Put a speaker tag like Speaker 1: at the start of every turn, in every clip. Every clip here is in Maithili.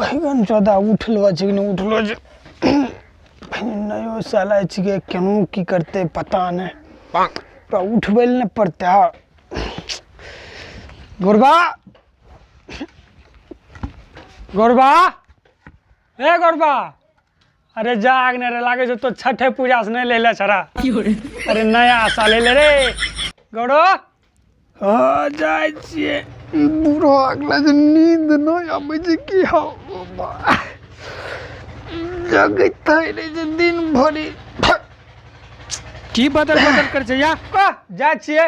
Speaker 1: बैगन चौदा उठलो छै कि नहि उठलो छै। नयो साल छिकै, केनो की करतै पता नहि। ओकरा उठबै लए नहि पड़तै। हँ गोरबा, गोरबा, ए गोरबा, अरे जाग ने रे, लागै छौ तो छठे पूजा से नहि लेले छरा। अरे नया साल एले रे गौरो। हाँ जाइ छियै। ई बूढ़ो अगला जे नींद नहि आबै छै की। हौ जगैत रहै छै दिन भरि। की बदल बदल करै छै या कह जाइ छियै।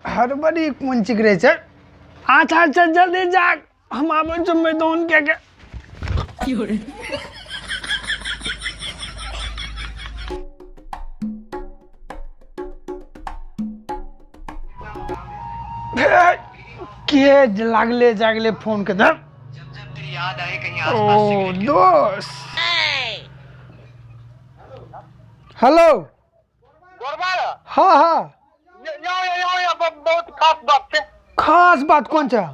Speaker 1: हड़बड़ी कोन चीज रहै छै। अच्छा अच्छा जल्दी जाग, हम आबै छियौ मैदान के के। के लागले जागले फोन के धर। ओ दोस्त, हेलो। हाँ हाँ,
Speaker 2: बहुत खास बात छै।
Speaker 1: खास बात कोन छै?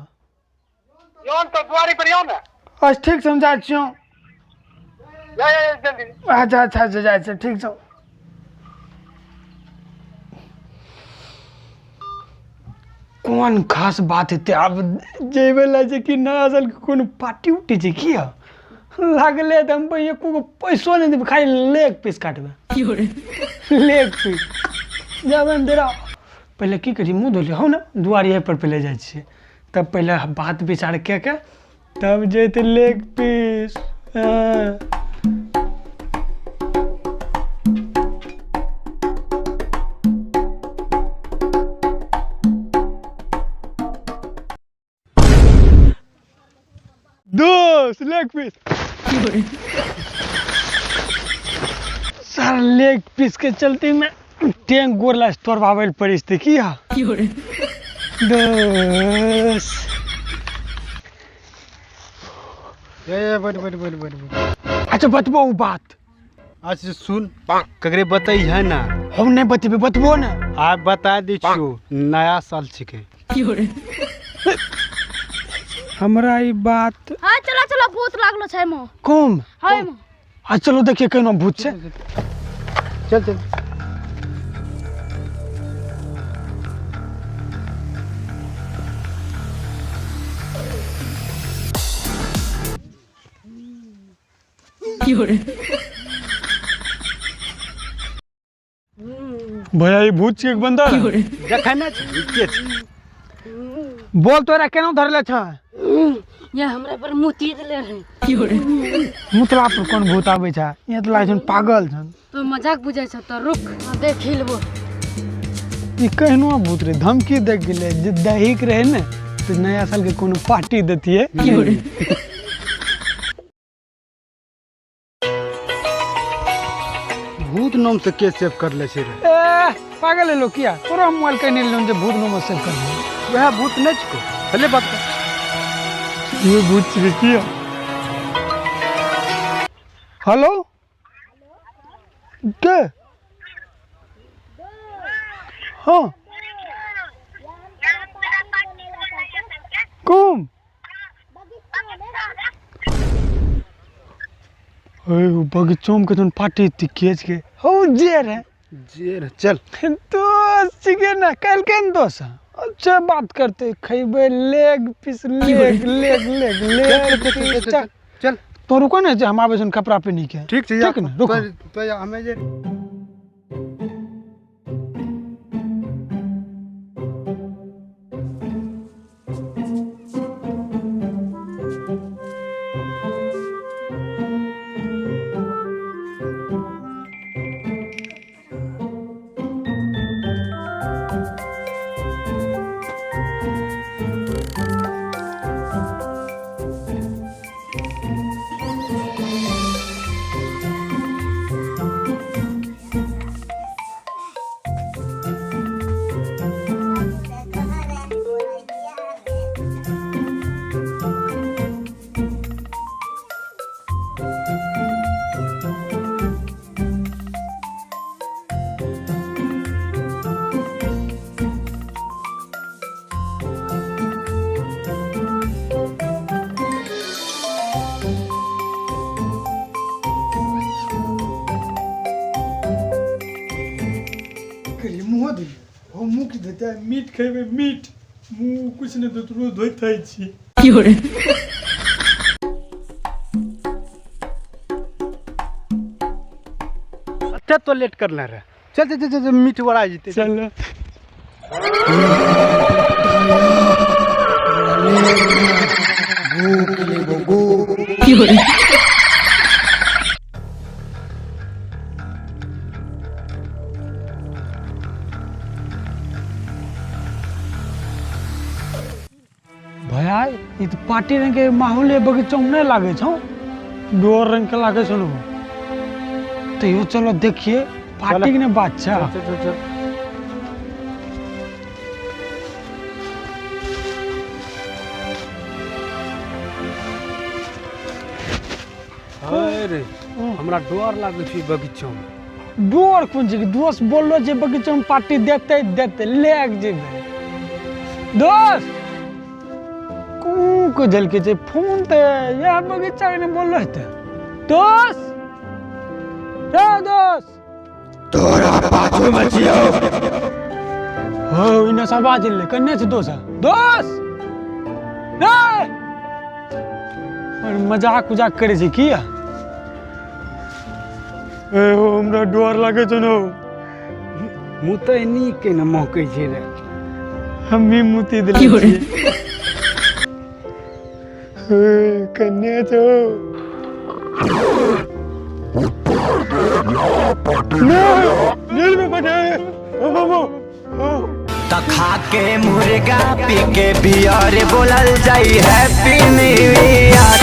Speaker 2: यौन तो दुआरी पर यौ ने।
Speaker 1: अच्छा ठीक छै, हम जाइ छियौ।
Speaker 2: या या जल्दी।
Speaker 1: अच्छा अच्छा अच्छा, जाइ छियै, ठीक छौ। कोन खास बात हेतै? आब जेबै लै छै कि नया सालके कोनो पार्टी उटी छै की? लागले तऽ हम एको गो पैसो नहि देबै, खाली लेग पीस काटबै, लेग पीस। जाबे ने देरा पहिले की करी, मुँह धो लिअ। हौ ने दुआरिए पर पहिले जाइ छियै, तब पहिले बात विचार कए के तब जेतै लेग पीस। हँ दोस्त, लेग पीस सर, लेग पीस के चलते में टेंग गोर ला तोड़बाबै लए पड़ै छै की। हा दोस्त,
Speaker 3: ए बैठ बैठ बैठ बैठ बैठ।
Speaker 1: अच्छा बतबो उ बात।
Speaker 3: अच्छा सुन, ककरे बतै है ना?
Speaker 1: हम नहीं बतेबे, बतबो ना।
Speaker 3: आ बता दै छियौ, नया साल छिकै।
Speaker 1: हमरा ई बात।
Speaker 4: हाँ चलो चलो, भूत लागलो छै मो।
Speaker 1: कम
Speaker 4: है मो।
Speaker 1: आ चलो देखिए केना भूत छै।
Speaker 3: चल चल।
Speaker 1: भैया ई भूत छियै कि बंदर?
Speaker 3: देखै नहि छै ई के छै?
Speaker 1: बोल, तोरा केना धरले छ?
Speaker 5: ये हमरा पर मुती देले रहे।
Speaker 1: मुतला पर कोन भूत आबै छै? ये तऽ लागै छन पागल छन।
Speaker 5: तो मजाक बुझै छ तऽ रुक, देखी लेबो।
Speaker 1: ई केहनो भूत रे, धमकी दे गेलै जे दही के रहे ने तऽ नया साल के कोनो पार्टी देतियै।
Speaker 3: भूत नाम से के सेव कर ले छै रे?
Speaker 1: ए पागल है लोग किया? तोरा हम मोबाइल कहीं नहीं जे भूत नाम से सेव कर ले।
Speaker 3: वह भूत नहीं छिको, पहले बात कर।
Speaker 1: ये भूत छिकै किया? हेलो के? हाँ कौन? ओए बगीचोम के जौन पार्टी थी के हो जे रे।
Speaker 3: जे रे, चल।
Speaker 1: दोस्त छिकै ना, काल्हि के ने दोस्त। अच्छा बात करते खैबै leg piece, leg leg leg leg piece. चल
Speaker 3: चल।
Speaker 1: तो रुको ने, जे हम आबै छन कपड़ा पहिनी के।
Speaker 3: ठीक छै।
Speaker 1: ठीक ने, रुको।
Speaker 3: तो हमें जे
Speaker 1: जेबै, मीट खेबै, मीट। मुँह कुछ नहि धोत, रोज धोइत रहै छी।
Speaker 3: अते तो लेट करले रहे। चल चल चल चल, मीट बड़ा जेतै।
Speaker 1: चल। भैया, ई तऽ पार्टी रंग के माहौल बगीचा में नहीं लागे छौ, डोर रंग के लागे छौ। तैयो चलो देखिए, पार्टी के ने बात छै।
Speaker 3: चल चल चल। अरे, हमरा डर लागै छै बगीचा में।
Speaker 1: डोर कोन चीज के? दोस्त बोललो जे बगीचा में पार्टी देते देते ले के जेबै। दोस्त कू को झलके छै फोन ते यह बगीचा के ने बोललो हेतै। दोस्त रे दोस्त, तोरा पाछू में छियौ। हो इने सब बाजल कन्ने छै दोस्त। दोस्त रे, और मजाक उजाक करे छै की? ए हो, हमरा डर लागे छै न।
Speaker 3: मुँह तऽ नीक के ने महकै छै रे।
Speaker 1: हम भी मुती देले छियै। ए, कन्ने छौ? नहीं, में बैठे। ओ ओ ओ।
Speaker 6: त खा के मुर्गा, पी के बियर, बोलल जाई हैप्पी न्यू ईयर।